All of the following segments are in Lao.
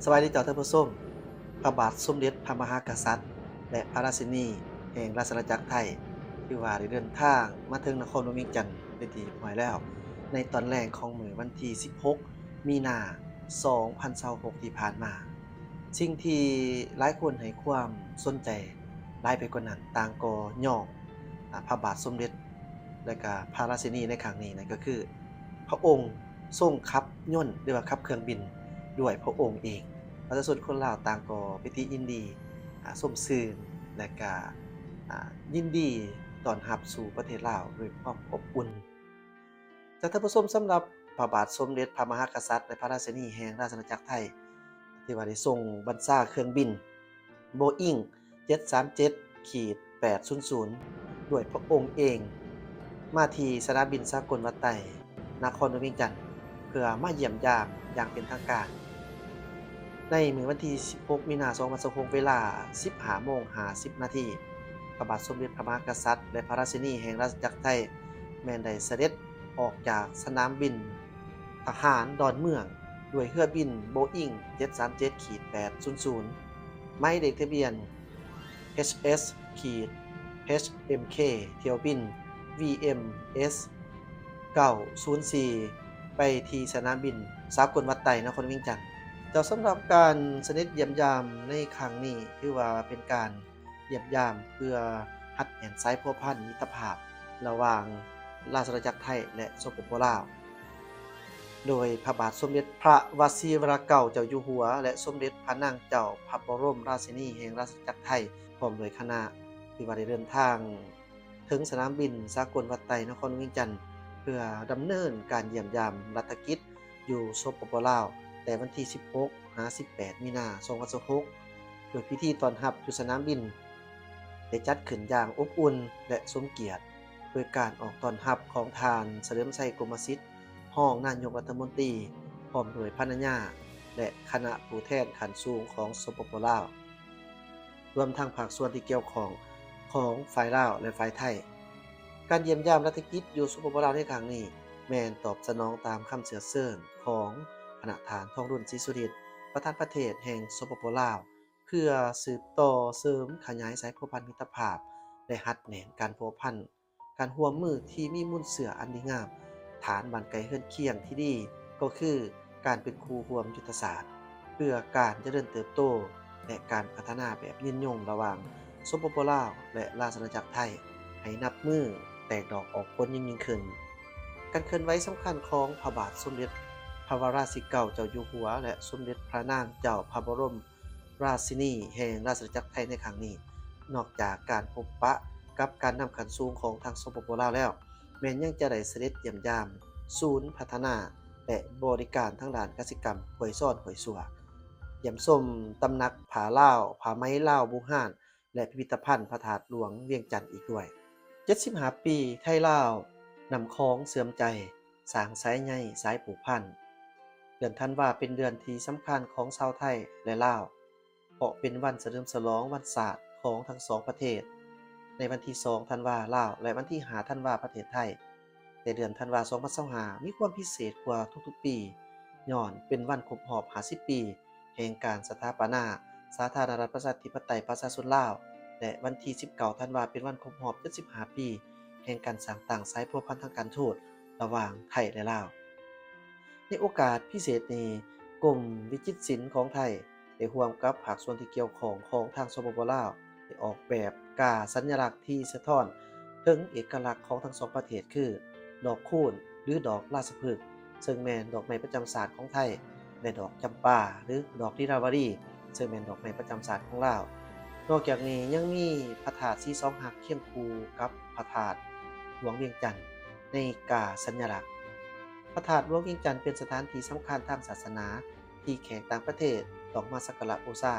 ສະບາຍດີເຈົ້າທ່ານຜູ້ຊົມ. ພະບາດສົມເດັດພະມະຫາກະສັດ ແລະ ພະລາຊິນີແຫ່ງລາຊະອານາຈັກໄທ ຖືວ່າໄດ້ເດີນທາງມາເຖິງນະຄອນຫຼວງວຽງຈັນເປັນທີ່ຮຽບຮ້ອຍແລ້ວ ໃນຕອນແລງຂອງມື້ວັນທີສິບຫົກ ມີນາ ສອງພັນຊາວຫົກ ທີ່ຜ່ານມາ. ສິ່ງທີ່ຫຼາຍຄົນໃຫ້ຄວາມສົນໃຈຫຼາຍໄປກວ່ານັ້ນ ຕ່າງກໍຍ້ອງ ອາ ພະບາດສົມເດັດ ແລະກະພະລາຊິນີໃນຄັ້ງນີ້ ນັ້ນກໍຄື ພະອົງຊົງຂັບຍົນ ຫຼືວ່າຂັບເຄື່ອງບິນດ້ວຍພະອົງເອງ. ປະຊາຊົນຄົນລາວຕ່າງກໍປິຕິຍິນດີ ອາ ຊົມຊື່ນ ແລະກະ ອາ ຍິນດີຕ້ອນຮັບສູ່ປະເທດລາວດ້ວຍຄວາມອົບອຸ່ນ. ເຈົ້າທ່ານຜູ້ຊົມ, ສຳລັບພະບາດສົມເດັດພະມະຫາກະສັດ ແລະ ພະລາຊິນີແຫ່ງລາຊະອານາຈັກໄທ ທີ່ວ່າໄດ້ຊົງບັນຊາເຄື່ອງບິນ ໂບອິງ ເຈັດສາມເຈັດຂີດແປດສູນສູນ ດ້ວຍພະອົງເອງ ມາທີ່ສະໜາມບິນສາກົນວັດໄຕ ນະຄອນຫຼວງວຽງຈັນ ເພື່ອມາຢ້ຽມຢາມຢ່າງເປັນທາງການ ໃນມື້ວັນທີສິບຫົກ ມີນາ ສອງພັນຊາວຫົກ ເວລາສິບຫ້າໂມງຫ້າສິບນາທີ. ພະບາດສົມເດັດພະມະຫາກະສັດ ແລະ ພະລາຊິນີແຫ່ງລາຊະອານາຈັກໄທ ແມ່ນໄດ້ສະເດັດອອກຈາກສະໜາມບິນທະຫານດອນເມືອງ ດ້ວຍເຮືອບິນໂບອິງ ເຈັດສາມເຈັດຂີດແປດສູນສູນ ໝາຍເລກທະບຽນ ເອັດເອັສຂີດເອັດເອັມເຄ ຖ້ຽວບິນ ວີເອັມເອັສເກົ້າສູນສີ່ ໄປທີ່ສະໜາມບິນສາກົນວັດໄຕ ນະຄອນວຽງຈັນ. ເຈົ້າ, ສຳລັບການສະເດັດຢ້ຽມຢາມໃນຄັ້ງນີ້ ຖືວ່າເປັນການຢ້ຽມຢາມເພື່ອຮັດແໜ້ນສາຍພົວພັນມິດຕະພາບລະຫວ່າງລາຊະອານາຈັກໄທ ແລະ ສປປ ລາວ. ໂດຍພະບາດສົມເດັດພະວະຊີວະລະເກົ້າເຈົ້າຢູ່ຫົວ ແລະ ສົມເດັດພະນາງເຈົ້າພະບໍລົມລາຊິນີແຫ່ງລາຊະອານາຈັກໄທ ພ້ອມດ້ວຍຄະນະ ຖືວ່າໄດ້ເດີນທາງເຖິງສະໜາມບິນສາກົນວັດໄຕ ນະຄອນວຽງຈັນ ເພື່ອດຳເນີນການຢ້ຽມຢາມລັດຖະກິດຢູ່ ສປປ ລາວ ແຕ່ວັນທີສິບຫົກ ຫາ ສິບແປດ ມີນາ ສອງພັນຊາວຫົກ ໂດຍພິທີຕ້ອນຮັບຢູ່ສະໜາມບິນ ໄດ້ຈັດຂຶ້ນຢ່າງອົບອຸ່ນ ແລະ ສົມກຽດ ໂດຍການອອກຕ້ອນຮັບຂອງທ່ານ ສະເຫຼີມໄຊ ກົມມະສິດ ຮອງນາຍົກລັດຖະມົນຕີ ພ້ອມດ້ວຍພັນລະຍາ ແລະ ຄະນະຜູ້ແທນຂັ້ນສູງຂອງ ສປປ ລາວ ລວມທັງພາກສ່ວນທີ່ກ່ຽວຂ້ອງຂອງຝ່າຍລາວ ແລະ ຝ່າຍໄທ. ການຢ້ຽມຢາມລັດຖະກິດຢູ່ ສປປ ລາວ ໃນຄັ້ງນີ້ ແມ່ນຕອບສະໜອງຕາມຄຳເຊື້ອເຊີນຂອງຄະນະທ່ານ ທອງລຸນ ສີສຸລິດ ປະທານປະເທດແຫ່ງ ສປປ ລາວ ເພື່ອສືບຕໍ່ເສີມຂະຫຍາຍສາຍພົວພັນມິດຕະພາບ ແລະ ຮັດແໜ້ນການພົວພັນ ການຮ່ວມມືທີ່ມີມູນເຊື້ອອັນດີງາມ. ຖານບ້ານໃກ້ເຮືອນຄຽງທີ່ດີກໍຄືການເປັນຄູ່ຮ່ວມຍຸດທະສາດ ເພື່ອການຈະເລີນເຕີບໂຕ ແລະ ການພັດທະນາແບບຍືນຍົງລະຫວ່າງ ສປປ ລາວ ແລະ ລາຊະອານາຈັກໄທ ໃຫ້ນັບມື້ແຕກດອກອອກຜົນຍິ່ງໆຂຶ້ນ. ການເຄື່ອນໄຫວສຳຄັນຂອງພະບາດສົມເດັດພະວະລາຊິນີເກົ້າເຈົ້າຢູ່ຫົວ ແລະ ສົມເດັດພະນາງເຈົ້າພະບໍລົມ ລາຊິນີແຫ່ງລາຊະອານາຈັກໄທໃນຄັ້ງນີ້ ນອກຈາກການພົບປະກັບການນຳຂັ້ນສູງຂອງທາງ ສປປ ລາວ ແລ້ວ, ແມ່ນຍັງຈະໄດ້ສະເດັດຢ້ຽມຢາມສູນພັດທະນາ ແລະ ບໍລິການທາງດ້ານກະສິກຳ ຫ້ວຍຊອນ ຫ້ວຍຊົ່ວ, ຢ້ຽມຊົມຕຳໜັກຜ້າລາວ, ຜ້າໄໝລາວບູຮານ ແລະ ພິພິທະພັນພະທາດຫຼວງວຽງຈັນອີກດ້ວຍ. ເຈັດສິບຫ້າປີ ໄທລາວ ນ້ຳຂອງເຊື່ອມໃຈ ສ້າງສາຍໃຍສາຍຜູກພັນ. ເດືອນທັນວາເປັນເດືອນທີ່ສຳຄັນຂອງຊາວໄທ ແລະ ລາວ ເພາະເປັນວັນສະເຫຼີມສະຫຼອງວັນຊາດຂອງທັງສອງປະເທດ. ໃນວັນທີສອງທັນວາລາວ ແລະ ວັນທີຫ້າທັນວາປະເທດໄທ. ແຕ່ເດືອນທັນວາສອງພັນຊາວຫ້າ ມີຄວາມພິເສດກວ່າທຸກໆປີ ຍ້ອນເປັນວັນຄົບຮອບຫ້າສິບປີ ແຫ່ງການສະຖາປະນາສາທາລະນະລັດປະຊາທິປະໄຕປະຊາຊົນລາວ ແລະ ວັນທີສິບເກົ້າທັນວາເປັນວັນຄົບຮອບເຈັດສິບຫ້າປີ ແຫ່ງການສ້າງຕັ້ງສາຍພົວພັນທາງການທູດລະຫວ່າງໄທ ແລະ ລາວ. ໃນໂອກາດພິເສດນີ້, ກົມວິຈິດສິນຂອງໄທ ໄດ້ຮ່ວມກັບພາກສ່ວນທີ່ກ່ຽວຂ້ອງຂອງທາງ ສປປ ລາວ ໄດ້ອອກແບບກາສັນຍະລັກທີ່ສະທ້ອນເຖິງເອກະລັກຂອງທັງສອງປະເທດ ຄື ດອກຄູນ ຫຼື ດອກລາຊະພຶກ, ເຊິ່ງແມ່ນດອກໄມ້ປະຈຳຊາດຂອງໄທ ແລະ ດອກຈຳປາ ຫຼື ດອກລີລາວະລີ, ເຊິ່ງແມ່ນດອກໄມ້ປະຈຳຊາດຂອງລາວ. ນອກຈາກນີ້ຍັງມີພະທາດສີສອງຮັກຄຽງຄູ່ກັບພະທາດຫຼວງວຽງຈັນໃນກາສັນຍະລັກ. ພະທາດຫຼວງວຽງຈັນເປັນສະຖານທີ່ສຳຄັນທາງສາສະໜາ ທີ່ແຂກຕ່າງປະເທດຕ້ອງມາສັກກາລະບູຊາ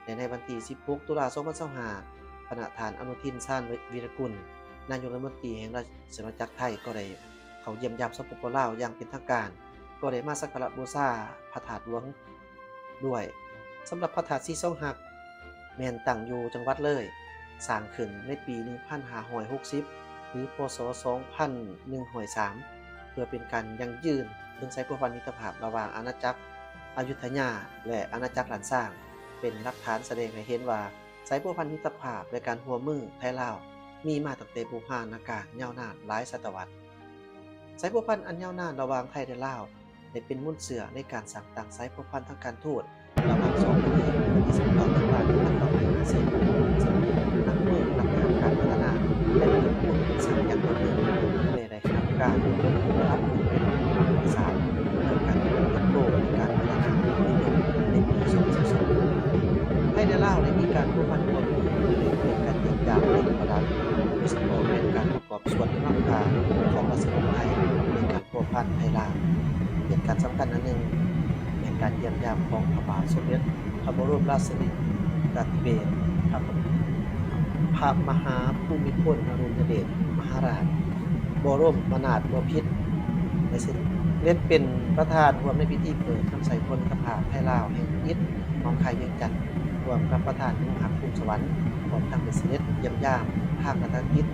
ແລະ ໃນວັນທີສິບຫົກ ຕຸລາ ສອງພັນຊາວຫ້າ ຄະນະທ່ານ ອະນຸທິນ ຊານວີລະກຸນ ນາຍົກລັດຖະມົນຕີແຫ່ງລາຊະອານາຈັກໄທ ກໍໄດ້ເຂົ້າຢ້ຽມຢາມ ສປປ ລາວ ຢ່າງເປັນທາງການ, ກໍໄດ້ມາສັກກາລະບູຊາພະທາດຫຼວງດ້ວຍ. ສຳລັບພະທາດສີສອງຮັກ ແມ່ນຕັ້ງຢູ່ຈັງຫວັດເລີຍ, ສ້າງຂຶ້ນໃນປີໜຶ່ງພັນຫ້າຮ້ອຍຫົກສິບ ຫຼື ພ.ສ. ສອງພັນໜຶ່ງຮ້ອຍສາມ ເພື່ອເປັນການຢັ້ງຢືນເຖິງສາຍພົວພັນມິດຕະພາບລະຫວ່າງອານາຈັກ ອະຍຸດທະຍາ ແລະ ອານາຈັກລ້ານຊ້າງ ເປັນຫຼັກຖານສະແດງໃຫ້ເຫັນວ່າ ສາຍພົວພັນມິດຕະພາບ ແລະ ການຮ່ວມມືໄທລາວ ມີມາຕັ້ງແຕ່ບູຮານນະການຍາວນານຫຼາຍສະຕະວັດ. ສາຍພົວພັນອັນຍາວນານລະຫວ່າງໄທ ແລະ ລາວ ໄດ້ເປັນມູນເຊື້ອໃນການສ້າງຕັ້ງສາຍພົວພັນທາງການທູດລະຫວ່າງສອງປະເທດ ໃນວັນທີສິບເກົ້າ ທັນວາ ໜຶ່ງພັນເກົ້າຮ້ອຍຫ້າສິບ ເຊິ່ງນັບມື້ນັບຍາມການພັດທະນາ ແລະ ເພີ່ມພູນເປັນສາກຢ່າງຕໍ່ເນື່ອງ ແລະ ໄດ້ຮັບການຍົກລະດັບຂຶ້ນເປັນພູມພາສາ ແລະ ການເຕີບໂຕໃນການພັດທະນາໃນປີສອງພັນຊາວສອງ. ໄທ ແລະ ລາວ ໄດ້ມີການພົວພັນຮ່ວມມື ແລະ ເປັນການຢ້ຽມຢາມໃນລະດັບ ໂດຍສະເພາະແມ່ນການ ກອບສ່ວນນຳພາຂອງລາຊະວົງໄທໃນການພົວພັນໄທລາວ. ເຫດການສຳຄັນອັນໜຶ່ງແມ່ນການຢ້ຽມຢາມຂອງພະບາດສົມເດັດພະບໍລົມລາຊາທິເບດ ພະມະຫາພູມິພົນ ອະດຸນຍະເດດມະຫາລາດ ບໍລົມມະນາດບໍພິດ ໄດ້ເສດັດເປັນປະທານຮ່ວມໃນພິທີເປີດນຳໃຊ້ພົວມິດຕະພາບໄທລາວແຫ່ງທຳອິດ ໜອງຄາຍ ວຽງຈັນ ຮ່ວມກັບປະທານອົງຮັກ ພູມສະຫວັນ ພ້ອມທັງໄດ້ສະເດັດຢ້ຽມຢາມທາງລັດຖະວິສາຫະກິດ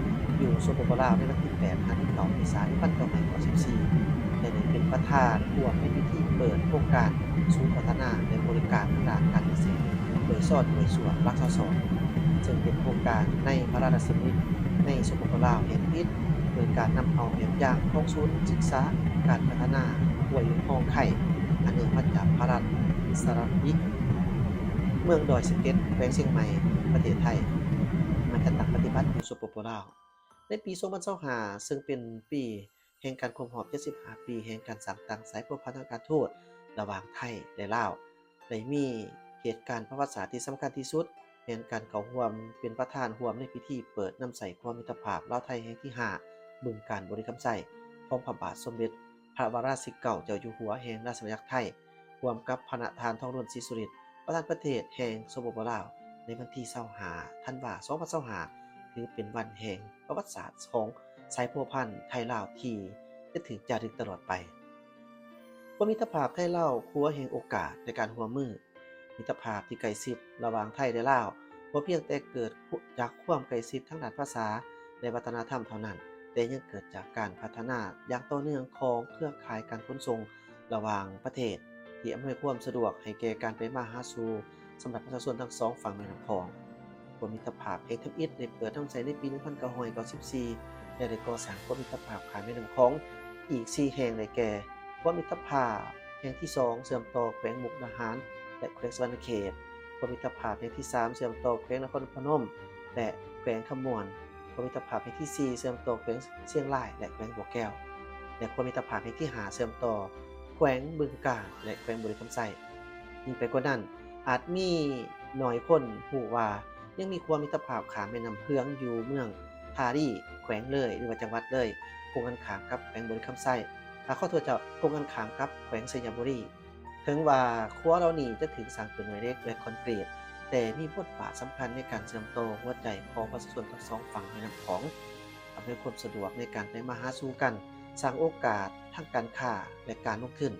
ຢູ່ ສປປ ລາວ ໃນວັນທີແປດ ຫາ ສິບເກົ້າ ເມສາ ໜຶ່ງພັນເກົ້າຮ້ອຍເກົ້າສິບສີ່ ແລະ ໄດ້ເປັນປະທານຮ່ວມໃນພິທີເປີດໂຄງການສູນພັດທະນາ ແລະ ບໍລິການທາງດ້ານການເກສດ ຫ້ວຍຊອນຫ້ວຍຊວາ ຫຼັກຊາວສອງ ເຊິ່ງເປັນໂຄງການໃນພະລາຊະດຳລິໃນ ສປປ ລາວ ແຫ່ງທຳອິດ ໂດຍການນຳເອົາແບບຢ່າງຂອງສູນສຶກສາການພັດທະນາຫ້ວຍຮອງໄຄ ອັນເນື່ອງມາຈາກພະລາຊະດຳລິ ເມືອງດອຍສະເກັດ ແຂວງຊຽງໃໝ່ ປະເທດໄທ ມາຈັດຕັ້ງປະຕິບັດຢູ່ ສປປ ລາວ. ໃນປີສອງພັນຊາວຫ້າ ເຊິ່ງເປັນປີແຫ່ງການຄົບຮອບເຈັດສິບຫ້າປີແຫ່ງການສ້າງຕັ້ງສາຍພົວພັນທາງການທູດລະຫວ່າງໄທ ແລະ ລາວ, ໄດ້ມີເຫດການປະຫວັດສາດທີ່ສຳຄັນທີ່ສຸດ ແມ່ນການເຂົ້າຮ່ວມເປັນປະທານຮ່ວມໃນພິທີເປີດນຳໃຊ້ຂົວມິດຕະພາບລາວໄທແຫ່ງທີຫ້າ ບຶງການບໍລິຄຳໄຊ ຂອງພະບາດສົມເດັດພະວະລາຊິເກົ້າເຈົ້າຢູ່ຫົວແຫ່ງລາຊະອານາຈັກໄທ ຮ່ວມກັບພະນະທ່ານ ທອງລຸນ ສີສຸລິດ ປະທານປະເທດແຫ່ງ ສປປ ລາວ ໃນວັນທີຊາວຫ້າ ທັນວາ ສອງພັນຊາວຫ້າ ຖືເປັນວັນແຫ່ງປະຫວັດສາດຂອງສາຍພົວພັນໄທລາວທີ່ຈະຖືກຈາລຶກຕະຫຼອດໄປ. ຂົວມິດຕະພາບໄທລາວ ຂົວແຫ່ງໂອກາດ ແລະ ການຮ່ວມມື. ມິດຕະພາບທີ່ໃກ້ຊິດລະຫວ່າງໄທ ແລະ ລາວ ບໍ່ພຽງແຕ່ເກີດຈາກຄວາມໃກ້ຊິດທາງດ້ານພາສາ ແລະ ວັດທະນະທຳເທົ່ານັ້ນ, ແຕ່ຍັງເກີດຈາກການພັດທະນາຢ່າງຕໍ່ເນື່ອງຂອງເຄືອຂ່າຍການຂົນສົ່ງລະຫວ່າງປະເທດ ທີ່ອຳນວຍຄວາມສະດວກໃຫ້ແກ່ການໄປມາຫາສູ່ສຳລັບປະຊາຊົນທັງສອງຝັ່ງແມ່ນ້ຳຂອງ. ຂົວມິດຕະພາບແຫ່ງທຳອິດໄດ້ເປີດນຳໃຊ້ໃນປີໜຶ່ງພັນເກົ້າຮ້ອຍເກົ້າສິບສີ່ ແລະ ໄດ້ກໍ່ສ້າງຂົວມິດຕະພາບຂ້າມແມ່ນ້ຳຂອງອີກສີ່ແຫ່ງ ໄດ້ແກ່ ຂົວມິດຕະພາບແຫ່ງທີສອງ ເຊື່ອມຕໍ່ແຂວງມຸກດາຫານ ແລະ ແຂວງສະຫວັນນະເຂດ, ຂົວມິດຕະພາບແຫ່ງທີສາມ ເຊື່ອມຕໍ່ແຂວງນະຄອນພະນົມ ແລະ ແຂວງຄຳມ່ວນ, ຂົວມິດຕະພາບແຫ່ງທີສີ່ ເຊື່ອມຕໍ່ແຂວງຊຽງລາຍ ແລະ ແຂວງບໍ່ແກ້ວ ແລະ ຂົວມິດຕະພາບແຫ່ງທີຫ້າ ເຊື່ອມຕໍ່ແຂວງບຶງການ ແລະ ແຂວງບໍລິຄຳໄຊ. ຍິ່ງໄປກວ່ານັ້ນ, ອາດມີໜ້ອຍຄົນຮູ້ວ່າ ຍັງມີຂົວມິດຕະພາບຂ້າມແມ່ນ້ຳເຮືອງຢູ່ເມືອງທ່າລີ ແຂວງເລີຍ ຫຼືວ່າຈັງຫວັດເລີຍ ກົງກັນຂ້າມກັບແຂວງບໍລິຄຳໄຊ ອາ ຂໍໂທດເຈົ້າ, ກົງກັນຂ້າມກັບແຂວງໄຊຍະບູລີ. ເຖິງວ່າຂົວເຫຼົ່ານີ້ຈະຖືກສ້າງຂຶ້ນດ້ວຍເຫຼັກ ແລະ ຄອນກຣີດ, ແຕ່ມີບົດບາດສຳຄັນໃນການເຊື່ອມຕໍ່ຫົວໃຈຂອງປະຊາຊົນທັງສອງຝັ່ງແມ່ນ້ຳຂອງ, ອຳນວຍຄວາມສະດວກໃນການໄປມາຫາສູ່ກັນ, ສ້າງໂອກາດທາງການຄ້າ ແລະ ການລົງທຶນ.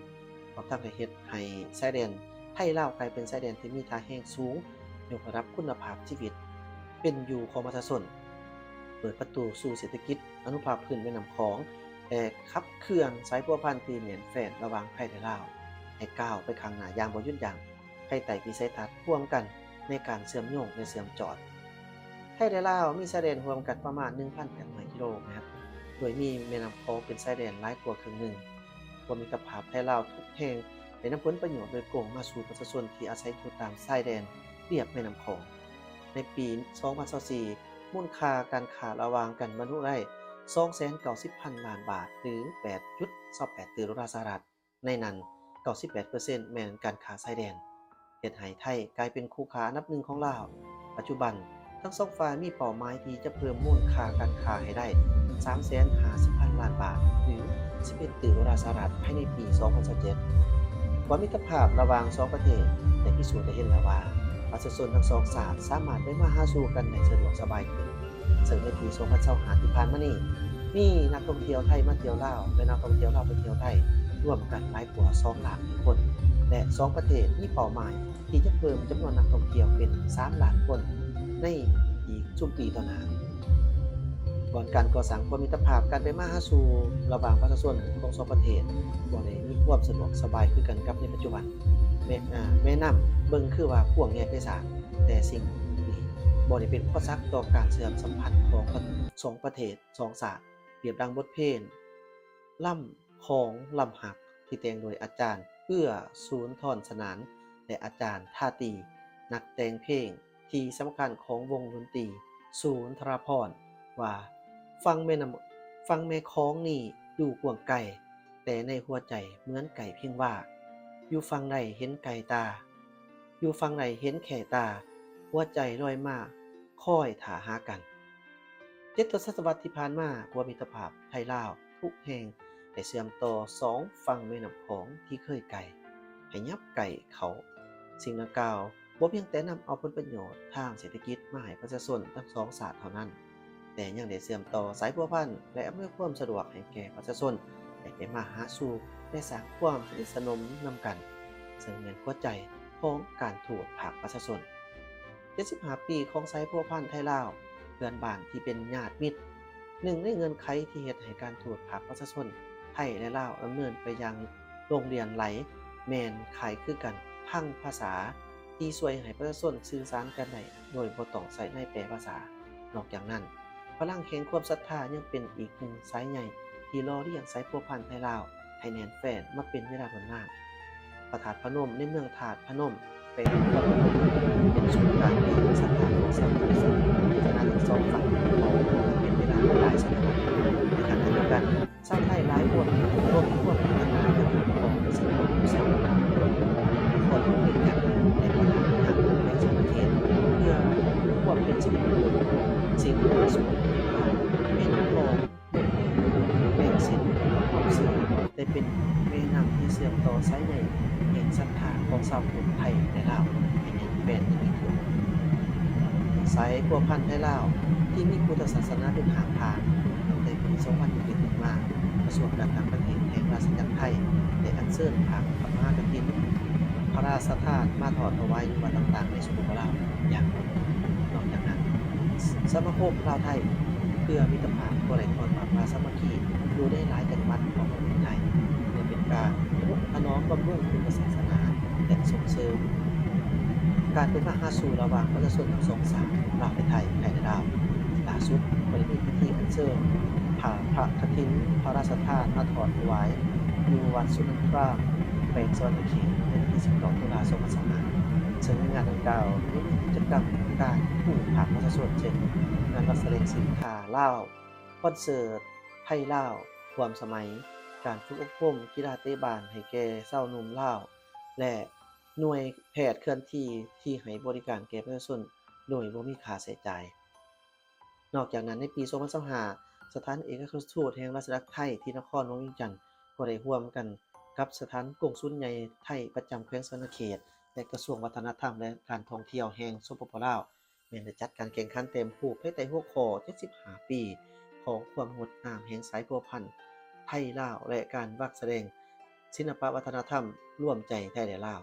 ພ້ອມທັງໄດ້ເຮັດໃຫ້ຊາຍແດນໄທລາວກາຍເປັນຊາຍແດນທີ່ມີທ່າແຮງສູງ, ຍົກລະດັບຄຸນນະພາບຊີວິດເປັນຢູ່ຂອງປະຊາຊົນ, ເປີດປະຕູສູ່ເສດຖະກິດອະນຸພາກພື້ນແມ່ນ້ຳຂອງ ແລະ ຂັບເຄື່ອນສາຍພົວພັນທີ່ແໜ້ນແຟ້ນລະຫວ່າງໄທ ແລະ ລາວ ໃຫ້ກ້າວໄປຂ້າງໜ້າຢ່າງບໍ່ຢຸດຢັ້ງ. ພາຍໃຕ້ວິໄສທັດຮ່ວມກັນໃນການເຊື່ອມໂຍງ ແລະ ເຊື່ອມຈອດ. ໄທ ແລະ ລາວມີຊາຍແດນຮ່ວມກັນປະມານ ໜຶ່ງພັນແປດຮ້ອຍກິໂລແມັດ, ໂດຍມີແມ່ນ້ຳຂອງເປັນຊາຍແດນຫຼາຍກວ່າເຄິ່ງໜຶ່ງ. ຂົວມິດຕະພາບໄທລາວທຸກແຫ່ງໄດ້ນຳຜົນປະໂຫຍດໂດຍກົງມາສູ່ປະຊາຊົນທີ່ອາໄສຢູ່ຕາມຊາຍແດນລຽບແມ່ນ້ຳຂອງ. ໃນປີສອງພັນຊາວສີ່ ມູນຄ່າການຄ້າລະຫວ່າງກັນບັນລຸໄດ້ ສອງແສນເກົ້າສິບພັນລ້ານບາດ ຫຼື ແປດຈຸດຊາວແປດຕື້ໂດລາສະຫະລັດ. ໃນນັ້ນ ເກົ້າສິບແປດເປີເຊັນແມ່ນການຄ້າຊາຍແດນ, ເຮັດໃຫ້ໄທກາຍເປັນຄູ່ຄ້າອັນດັບໜຶ່ງຂອງລາວ. ປັດຈຸບັນ, ທັງສອງຝ່າຍມີເປົ້າໝາຍທີ່ຈະເພີ່ມມູນຄ່າການຄ້າໃຫ້ໄດ້ ສາມແສນຫ້າສິບພັນລ້ານບາດ ຫຼື ສິບເອັດຕື້ໂດລາສະຫະລັດ ພາຍໃນປີສອງພັນຊາວເຈັດ. ຄວາມມິດຕະພາບລະຫວ່າງສອງປະເທດໄດ້ພິສູດໃຫ້ເຫັນແລ້ວວ່າ ປະຊາຊົນທັງສອງຊາດສາມາດໄປມາຫາສູ່ກັນໄດ້ສະດວກສະບາຍຂຶ້ນ. ເຊິ່ງໃນປີສອງພັນຊາວຫ້າທີ່ຜ່ານມານີ້ ມີນັກທ່ອງທ່ຽວໄທມາທ່ຽວລາວ ແລະ ນັກທ່ອງທ່ຽວລາວໄປທ່ຽວໄທ ລວມກັນຫຼາຍກວ່າສອງລ້ານຄົນ ແລະ ສອງປະເທດມີເປົ້າໝາຍທີ່ຈະເພີ່ມຈຳນວນນັກທ່ອງທ່ຽວເປັນສາມລ້ານຄົນໃນອີກຊຸມປີຕໍ່ໜ້າ. ກ່ອນການກໍ່ສ້າງຄວາມມິດຕະພາບ, ການໄປມາຫາສູ່ລະຫວ່າງປະຊາຊົນຂອງສອງປະເທດບໍ່ໄດ້ມີຄວາມສະດວກສະບາຍຄືກັນກັບໃນປັດຈຸບັນ. ແມ່ ເອີ ແມ່ນ້ຳເບິ່ງຄືວ່າກວ້າງໃຫຍ່ໄພສານ, ແຕ່ສິ່ງນີ້ບໍ່ໄດ້ເປັນອຸປະສັກຕໍ່ການເຊື່ອມສຳພັນຂອງປະ ສອງປະເທດ ສອງຊາດ, ປຽບດັ່ງບົດເພງ ລຳຂອງລຳຮັກ ທີ່ແຕ່ງໂດຍອາຈານ ເອື້ອ ສູນທອນສະໜານ ແລະ ອາຈານ ທາຕີ ນັກແຕ່ງເພງທີ່ສຳຄັນຂອງວົງດົນຕີ ສູນທະລາພອນ ວ່າ ຝັ່ງແມ່ນ້ຳ ຝັ່ງແມ່ຂອງນີ້ດູກວ້າງໄກ, ແຕ່ໃນຫົວໃຈເໝືອນໃກ້ພຽງວ່າ ຢູ່ຝັ່ງໃດເຫັນໄກຕາ ຢູ່ຝັ່ງໃດເຫັນແຄ່ຕາ, ຫົວໃຈລອຍມາຄອຍຖ້າຫາກັນ. ເຈັດທົດສະວັດທີ່ຜ່ານມາ, ຂົວມິດຕະພາບໄທລາວທຸກແຫ່ງໄດ້ເຊື່ອມຕໍ່ສອງຝັ່ງແມ່ນ້ຳຂອງທີ່ເຄີຍໄກ ໃຫ້ຫຍັບໃກ້ເຂົ້າ. ສິ່ງດັ່ງກ່າວບໍ່ພຽງແຕ່ນຳເອົາຜົນປະໂຫຍດທາງເສດຖະກິດມາໃຫ້ປະຊາຊົນທັງສອງຊາດເທົ່ານັ້ນ, ແຕ່ຍັງໄດ້ເຊື່ອມຕໍ່ສາຍພົວພັນ ແລະ ອຳນວຍຄວາມສະດວກໃຫ້ແກ່ປະຊາຊົນໄດ້ໄປມາຫາສູ່ ແລະ ສ້າງຄວາມສະໜິດສະໜົມນຳກັນ, ເຊິ່ງແມ່ນຫົວໃຈຂອງການທູດພາກປະຊາຊົນ. ເຈັດສິບຫ້າປີຂອງສາຍພົວພັນໄທລາວ ເພື່ອນບ້ານທີ່ເປັນຍາດມິດ, ໜຶ່ງໃນເງື່ອນໄຂທີ່ເຮັດໃຫ້ການທູດພາກປະຊາຊົນໄທ ແລະ ລາວດຳເນີນໄປຢ່າງລົງລຽນໄຫຼ ແມ່ນຄ້າຍຄືກັນທາງພາສາ ທີ່ຊ່ວຍໃຫ້ປະຊາຊົນສື່ສານກັນໄດ້ໂດຍບໍ່ຕ້ອງໃຊ້ນາຍແປພາສາ. ນອກຈາກນັ້ນ, ພະລັງແຫ່ງຄວາມສັດທາຍັງເປັນອີກໜຶ່ງສາຍໃຍທີ່ຫຼໍ່ລ້ຽງສາຍພົວພັນໄທລາວໃຫ້ແໜ້ນແຟ້ນມາເປັນເວລາດົນນານ. ພະທາດພະນົມໃນເມືອງທາດພະນົມ ແຂວງນະຄອນພະນົມ ເປັນສູນກາງແຫ່ງສັດທາຂອງຊາວພຸດ, ສະນັ້ນ ສອງຝັ່ງຂອງເປັນເວລາຫຼາຍສະຕະວັດ. ໃນຂະນະດຽວກັນ, ຊາວໄທຫຼາຍຄົນກໍມີຄວາມປາດຖະໜາຢາກເປັນຂອງເປັນສິລິມຸງຄົນຂອງນະຄອນຫຼວງວຽງຈັນ ແລະ ປະທານທາງແຂວງສະຫວັນນະເຂດ ເພື່ອຄວາມເປັນສິລິມຸງຄົນ, ສິ່ງທີ່ສວຍງາມ, ແມ່ນ້ຳຂອງ ແບ່ງເສັ້ນຄວາມເຊື່ອ ແຕ່ເປັນແມ່ນ້ຳທີ່ເຊື່ອມຕໍ່ສາຍໃຍແຫ່ງສັດທາຂອງຊາວພຸດໄທ ແລະ ລາວໃຫ້ແໜ້ນແຟ້ນຍິ່ງຂຶ້ນ. ສາຍພົວພັນໄທລາວທີ່ມີພຸດທະສາສະໜາເປັນຮາກຖານ, ຕັ້ງແຕ່ປີສອງພັນເປັນຕົ້ນມາ, ກະຊວງການຕ່າງປະເທດແຫ່ງລາຊະອານາຈັກໄທໄດ້ອັນເຊີນຜ້າຂາວມະຫາກະຖິນພະລາຊະທານມາທອດຖວາຍຢູ່ວັດຕ່າງໆໃນ ສປປ ລາວ ຢ່າງຕໍ່ເນື່ອງ. ນອກຈາກນັ້ນ, ສະມາຄົມລາວໄທເພື່ອມິດຕະພາບກໍໄດ້ທອດຜ້າປ່າສາມັກຄີຢູ່ໃນຫຼາຍຈັງຫວັດຂອງແຜ່ນດິນໄທ ເພື່ອເປັນການທະນຸຖະໜອມບຳລຸງພຸດທະສາສະໜາ ແລະ ສົ່ງເສີມການໄປມາຫາສູ່ລະຫວ່າງປະຊາຊົນທັງສອງຊາດ ລາວ ແລະ ໄທ, ໄທ ແລະ ລາວ. ຫຼ້າສຸດກໍໄດ້ມີພິທີອັນເຊີນຜ້າພະກະຖິນພະລາຊະທານມາທອດຖວາຍຢູ່ວັດສຸນັນທະຣາມ ແຂວງສະຫວັນນະເຂດ ໃນວັນທີສິບເກົ້າ ຕຸລາ ສອງພັນຊາວຫ້າ ເຊິ່ງໃນງານດັ່ງກ່າວໄດ້ມີກິດຈະກຳການປູກຜາກປະຊາຊົນ ເຊັ່ນ ງານວັດສະແດງສິນຄ້າລາວ, ຄອນເສີດໄທລາວຮ່ວມສະໄໝ, ການຝຶກອົບຮົມກິລາເຕະບານໃຫ້ແກ່ຊາວໜຸ່ມລາວ ແລະ ໜ່ວຍແພດເຄື່ອນທີ່ທີ່ໃຫ້ບໍລິການແກ່ປະຊາຊົນໂດຍບໍ່ມີຄ່າໃຊ້ຈ່າຍ. ນອກຈາກນັ້ນ, ໃນປີສອງພັນຊາວຫ້າ ສະຖານເອກອັຄຄະລັດທູດແຫ່ງລາຊະອານາຈັກໄທທີ່ນະຄອນຫຼວງວຽງຈັນ ກໍໄດ້ຮ່ວມກັນ ກັບສະຖານກົງສຸນໃຫຍ່ໄທປະຈຳແຂວງສະຫວັນນະເຂດ ແລະ ກະຊວງວັດທະນະທຳ ແລະ ການທ່ອງທ່ຽວແຫ່ງ ສປປ ລາວ ແມ່ນໄດ້ຈັດການແຂ່ງຂັນແຕ້ມຮູບພາຍໃຕ້ຫົວຂໍ້ ເຈັດສິບຫ້າ ປີຂອງຄວາມງົດງາມແຫ່ງສາຍພົວພັນໄທລາວ ແລະ ການວັດສະແດງສິລະປະວັດທະນະທຳລວມໃຈໄທ ແລະ ລາວ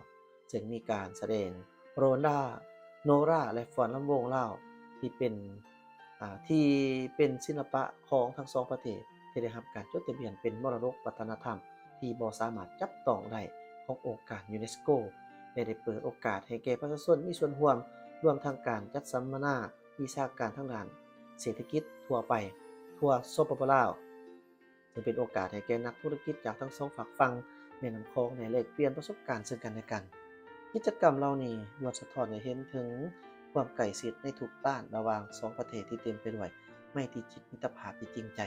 ເຊິ່ງມີການສະແດງໂຣນລາ, ໂນລາ ແລະ ຟ້ອນລຳວົງລາວ ທີ່ເປັນ ອາ ທີ່ເປັນສິລະປະຂອງທັງສອງປະເທດ ທີ່ໄດ້ຮັບການຈົດທະບຽນເປັນມໍລະດົກວັດທະນະທຳທີ່ບໍ່ສາມາດຈັບຕ້ອງໄດ້ຂອງອົງການຢູເນສໂກ ແລະ ໄດ້ເປີດໂອກາດໃຫ້ແກ່ປະຊາຊົນມີສ່ວນຮ່ວມ, ລວມທັງການຈັດສຳມະນາວິຊາການທາງດ້ານເສດຖະກິດທົ່ວໄປທົ່ວ ສປປ ລາວ. ເຊິ່ງເປັນໂອກາດໃຫ້ແກ່ນັກທຸລະກິດຈາກທັງສອງຟາກຝັ່ງແມ່ນ້ຳຂອງໄດ້ແລກປ່ຽນປະສົບການເຊິ່ງກັນແລະກັນ. ກິດຈະກຳເຫຼົ່ານີ້ລ້ວນສະທ້ອນໃຫ້ເຫັນເຖິງຄວາມໃກ້ຊິດໃນທຸກດ້ານລະຫວ່າງສອງປະເທດທີ່ເຕັມໄປດ້ວຍໄມຕີຈິດມິດຕະພາບທີ່ຈິງໃຈ.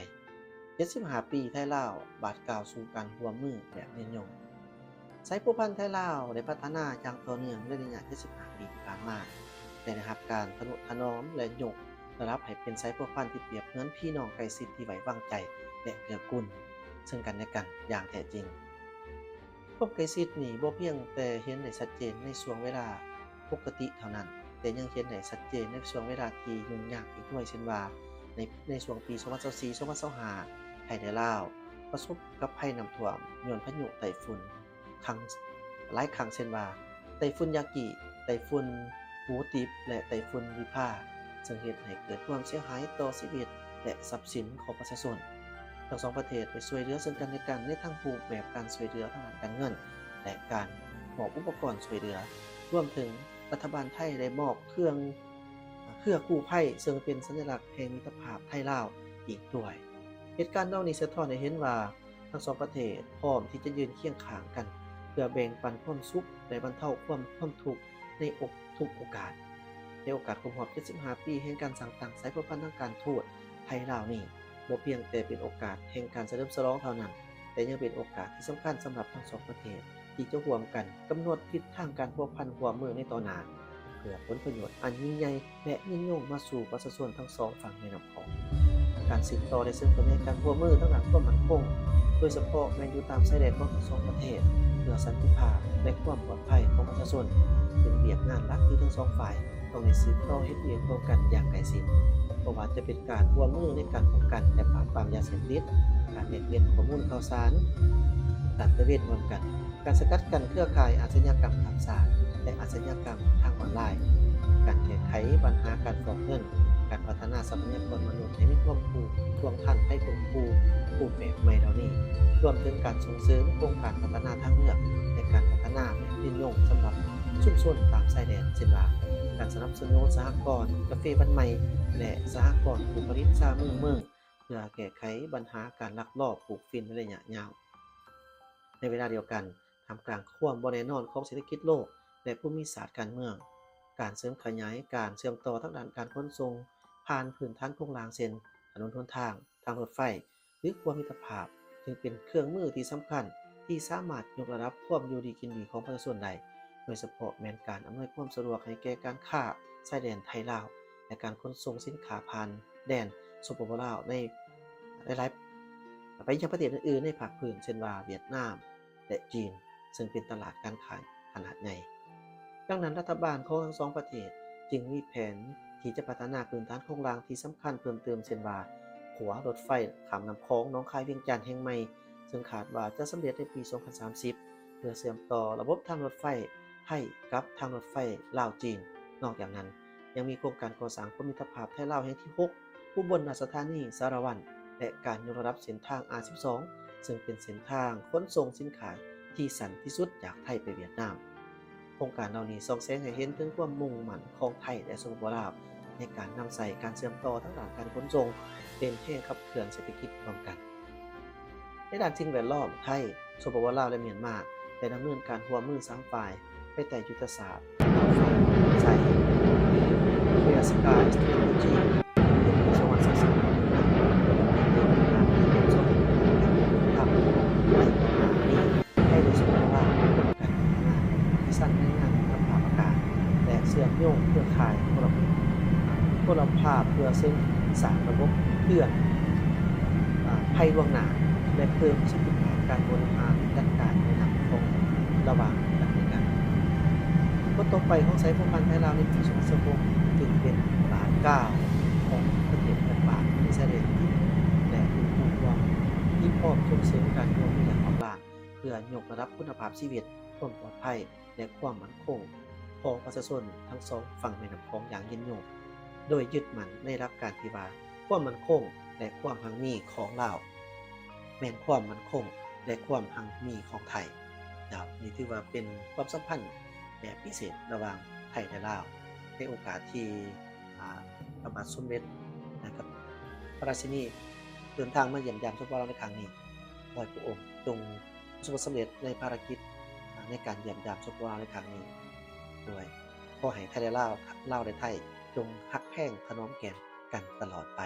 ເຈັດສິບຫ້າປີໄທລາວ ບາດກ້າວສູ່ການຮ່ວມມືແບບຍືນຍົງ. ສາຍພົວພັນໄທລາວໄດ້ພັດທະນາຢ່າງຕໍ່ເນື່ອງໃນໄລຍະເຈັດສິບຫ້າປີທີ່ຜ່ານມາ ແລະ ໄດ້ຮັບການທະນຸຖະໜອມ ແລະ ຍົກລະດັບໃຫ້ເປັນສາຍພົວພັນທີ່ປຽບເໝືອນພີ່ນ້ອງໃກ້ຊິດທີ່ໄວ້ວາງໃຈ ແລະ ເກື້ອກູນເຊິ່ງກັນແລະກັນຢ່າງແທ້ຈິງ. ຄວາມໃກ້ຊິດນີ້ບໍ່ພຽງແຕ່ເຫັນໄດ້ຊັດເຈນໃນຊ່ວງເວລາປົກກະຕິເທົ່ານັ້ນ, ແຕ່ຍັງເຫັນໄດ້ຊັດເຈນໃນຊ່ວງເວລາທີ່ຫຍຸ້ງຍາກອີກດ້ວຍ, ເຊັ່ນວ່າ ໃນ ໃນຊ່ວງປີສອງພັນຊາວສີ່ ສອງພັນຊາວຫ້າ ໄທ ແລະ ລາວ ປະສົບກັບໄພນ້ຳຖ້ວມຍ້ອນພາຍຸໄຕ້ຝຸ່ນ ຄັ້ງ ຫຼາຍຄັ້ງ ເຊັ່ນວ່າ ໄຕ້ຝຸ່ນຢາກີ, ໄຕ້ຝຸ່ນປູຕິບ ແລະ ໄຕ້ຝຸ່ນວິພາ, ເຊິ່ງເຮັດໃຫ້ເກີດຄວາມເສຍຫາຍຕໍ່ຊີວິດ ແລະ ຊັບສິນຂອງປະຊາຊົນ. ທັງສອງປະເທດໄດ້ຊ່ວຍເຫຼືອເຊິ່ງກັນແລະກັນໃນທັງຮູບແບບການຊ່ວຍເຫຼືອທາງດ້ານການເງິນ ແລະ ການ ມອບອຸປະກອນຊ່ວຍເຫຼືອ, ລວມເຖິງລັດຖະບານໄທໄດ້ມອບເຄື່ອງ ເຄືອກູ້ໄພ ເຊິ່ງເປັນສັນຍະລັກແຫ່ງມິດຕະພາບໄທລາວອີກດ້ວຍ. ເຫດການເຫຼົ່ານີ້ສະທ້ອນໃຫ້ເຫັນວ່າ ທັງສອງປະເທດພ້ອມທີ່ຈະຢືນຄຽງຂ້າງກັນ ເພື່ອແບ່ງປັນຄວາມສຸກ ແລະ ບັນເທົາຄວາມ ຄວາມທຸກໃນອົກ ທຸກໂອກາດ. ໃນໂອກາດຄົບຮອບເຈັດສິບຫ້າປີແຫ່ງການສ້າງຕັ້ງສາຍພົວພັນທາງການທູດໄທລາວນີ້ ບໍ່ພຽງແຕ່ເປັນໂອກາດແຫ່ງການສະເຫຼີມສະຫຼອງເທົ່ານັ້ນ, ແຕ່ຍັງເປັນໂອກາດທີ່ສຳຄັນສຳລັບທັງສອງປະເທດ ທີ່ຈະຮ່ວມກັນກຳນົດທິດທາງການພົວພັນຮ່ວມມືໃນຕໍ່ໜ້າ ເພື່ອຜົນປະໂຫຍດອັນຍິ່ງໃຫຍ່ ແລະ ຍືນຍົງມາສູ່ປະຊາຊົນທັງສອງຝັ່ງແມ່ນ້ຳຂອງ. ການສືບຕໍ່ ແລະ ເສີມຂະຫຍາຍການຮ່ວມມືທາງດ້ານຄວາມໝັ້ນຄົງ, ໂດຍສະເພາະແມ່ນຢູ່ຕາມຊາຍແດນຂອງທັງສອງປະເທດ, ເພື່ອສັນຕິພາບ ແລະ ຄວາມປອດໄພຂອງປະຊາຊົນ ເປັນວຽກງານຫຼັກທີ່ທັງສອງຝ່າຍຕ້ອງໄດ້ສືບຕໍ່ເຮັດວຽກຮ່ວມກັນຢ່າງໃກ້ຊິດ, ບໍ່ວ່າຈະເປັນການຮ່ວມມືໃນການປ້ອງກັນ ແລະ ປາບປາມຢາເສບຕິດ, ການແລກປ່ຽນຂໍ້ມູນຂ່າວສານ, ການຕະເວນຮ່ວມກັນ, ການສະກັດກັ້ນເຄືອຂ່າຍອາຊະຍາກຳຂ້າມຊາດ ແລະ ອາຊະຍາກຳທາງອອນລາຍ, ການແກ້ໄຂບັນຫາການຟອກເງິນ, ການພັດທະນາຊັບພະຍາກອນມະນຸດໃຫ້ມີຄວາມຮູ້ທ່ວງທັນໄພຂົ່ມຂູ່ຮູບແບບໃໝ່ເຫຼົ່ານີ້, ລວມເຖິງການສົ່ງເສີມໂຄງການພັດທະນາທາງເລືອກ ແລະ ການພັດທະນາແບບຍືນຍົງສຳລັບຊຸມຊົນຕາມຊາຍແດນ, ເຊັ່ນວ່າ ການສະໜັບສະໜູນສະຫະກອນກາເຟບ້ານໃໝ່ ແລະ ສະຫະກອນຜູ້ຜະລິດຊາມືເມືອງ ເພື່ອແກ້ໄຂບັນຫາການລັກລອບປູກຝິ່ນໃນໄລຍະຍາວ. ໃນເວລາດຽວກັນ, ທ່າມກາງຄວາມບໍ່ແນ່ນອນຂອງເສດຖະກິດໂລກ ແລະ ພູມິສາດການເມືອງ, ການເສີມຂະຫຍາຍການເຊື່ອມຕໍ່ທາງດ້ານການຂົນສົ່ງຜ່ານພື້ນຖານໂຄງລ່າງ ເຊັ່ນ ຖະໜົນຫົນທາງ, ທາງລົດໄຟ ຫຼື ຂົວມິດຕະພາບ ຈຶ່ງເປັນເຄື່ອງມືທີ່ສຳຄັນທີ່ສາມາດຍົກລະດັບຄວາມຢູ່ດີກິນດີຂອງປະຊາຊົນໄດ້, ໂດຍສະເພາະແມ່ນການອຳນວຍຄວາມສະດວກໃຫ້ແກ່ການຄ້າຊາຍແດນໄທລາວ ແລະ ການຂົນສົ່ງສິນຄ້າຜ່ານແດນ ສປປ ລາວ ໃນຫຼາຍໆ ໄປຍັງປະເທດອື່ນໆໃນພາກພື້ນ ເຊັ່ນວ່າ ຫວຽດນາມ ແລະ ຈີນ, ເຊິ່ງເປັນຕະຫຼາດການຄ້າຂະໜາດໃຫຍ່. ດັ່ງນັ້ນ, ລັດຖະບານຂອງທັງສອງປະເທດຈຶ່ງມີແຜນທີ່ຈະພັດທະນາພື້ນຖານໂຄງລ່າງທີ່ສຳຄັນເພີ່ມເຕີມ ເຊັ່ນວ່າ ຂົວລົດໄຟຂ້າມນ້ຳຂອງໜອງຄາຍ-ວຽງຈັນແຫ່ງໃໝ່, ເຊິ່ງຄາດວ່າຈະສຳເລັດໃນປີສອງພັນສາມສິບ ເພື່ອເຊື່ອມຕໍ່ລະບົບທາງລົດໄຟໄທກັບທາງລົດໄຟລາວ-ຈີນ. ນອກຈາກນັ້ນ, ຍັງມີໂຄງການກໍ່ສ້າງຂົວມິດຕະພາບໄທລາວແຫ່ງທີຫົກ ອຸບົນລາຊະທານີ ສາລະວັນ ແລະ ການຍົກລະດັບເສັ້ນທາງ ອາສິບສອງ ເຊິ່ງເປັນເສັ້ນທາງຂົນສົ່ງສິນຄ້າທີ່ສັ້ນທີ່ສຸດຈາກໄທໄປຫວຽດນາມ. ໂຄງການເຫຼົ່ານີ້ສ່ອງແສງໃຫ້ເຫັນເຖິງຄວາມມຸ່ງໝັ້ນຂອງໄທ ແລະ ສປປ ລາວ ໃນການນຳໃຊ້ການເຊື່ອມຕໍ່ທາງດ້ານການຂົນສົ່ງເປັນແຮງຂັບເຄື່ອນເສດຖະກິດຮ່ວມກັນ. ໃນດ້ານສິ່ງແວດລ້ອມ, ໄທ, ສປປ ລາວ ແລະ ມຽນມາ ໄດ້ດຳເນີນການຮ່ວມມືສາມຝ່າຍ ພາຍໃຕ້ຍຸດທະສາດ Clear Sky Strategy ປີສອງພັນຊາວສາມ ເພື່ອພັດທະນາເປັນສົມບູນທຳໃນໄທ ແລະ ສປປ ລາວ ຮ່ວມກັນພັດທະນາທີ່ຊັ້ນແຮງງານຄຸນນະພາບອາກາດ ແລະ ເຊື່ອມໂຍງເຄືອຂ່າຍໂທລະ ໂທລະພາບ ເພື່ອເສີມສ້າງລະບົບເຕືອນ ອາ ໄພລ່ວງໜ້າ ແລະ ເພີ່ມປະສິດທິພາບການບໍລິຫານຈັດການແມ່ນ້ຳຂອງລະຫວ່າງກັນແລະກັນ. ບົດຕໍ່ໄປຂອງສາຍພົວພັນໄທລາວໃນປີສອງພັນຊາວຫົກ ຈຶ່ງເປັນບາດກ້າວຂອງປະເທດເພື່ອນບ້ານທີ່ມີຊາຍແດນຕິດ ແລະ ເປັນຄູ່ຮ່ວມທີ່ພ້ອມສົ່ງເສີມການຮ່ວມມືຢ່າງຮອບດ້ານ ເພື່ອຍົກລະດັບຄຸນນະພາບຊີວິດ, ຄວາມປອດໄພ ແລະ ຄວາມໝັ້ນຄົງຂອງປະຊາຊົນທັງສອງຝັ່ງແມ່ນ້ຳຂອງຢ່າງຍືນຍົງ, ໂດຍຍຶດໝັ້ນໃນຫຼັກການທີ່ວ່າ ຄວາມໝັ້ນຄົງ ແລະ ຄວາມຮັ່ງມີຂອງລາວ ແມ່ນຄວາມໝັ້ນຄົງ ແລະ ຄວາມຮັ່ງມີຂອງໄທ. ແລ້ວນີ້ຖືວ່າເປັນຄວາມສຳພັນແບບພິເສດລະຫວ່າງໄທ ແລະ ລາວ ໃນໂອກາດທີ່ ອາ ພະບາດສົມເດັດ ນະ ກັບພະລາຊິນີເດີນທາງມາຢ້ຽມຢາມ ສປປ ລາວ ໃນຄັ້ງນີ້. ຂໍໃຫ້ພະອົງຈົ່ງປະສົບຜົນສຳເລັດໃນພາລະກິດ ອາ ໃນການຢ້ຽມຢາມ ສປປ ລາວ ໃນຄັ້ງນີ້ດ້ວຍ. ຂໍໃຫ້ໄທ ແລະ ລາວ, ລາວ ແລະ ໄທ ຈົ່ງຮັກແພງຖະໜອມແກ່ນກັນຕະຫຼອດໄປ.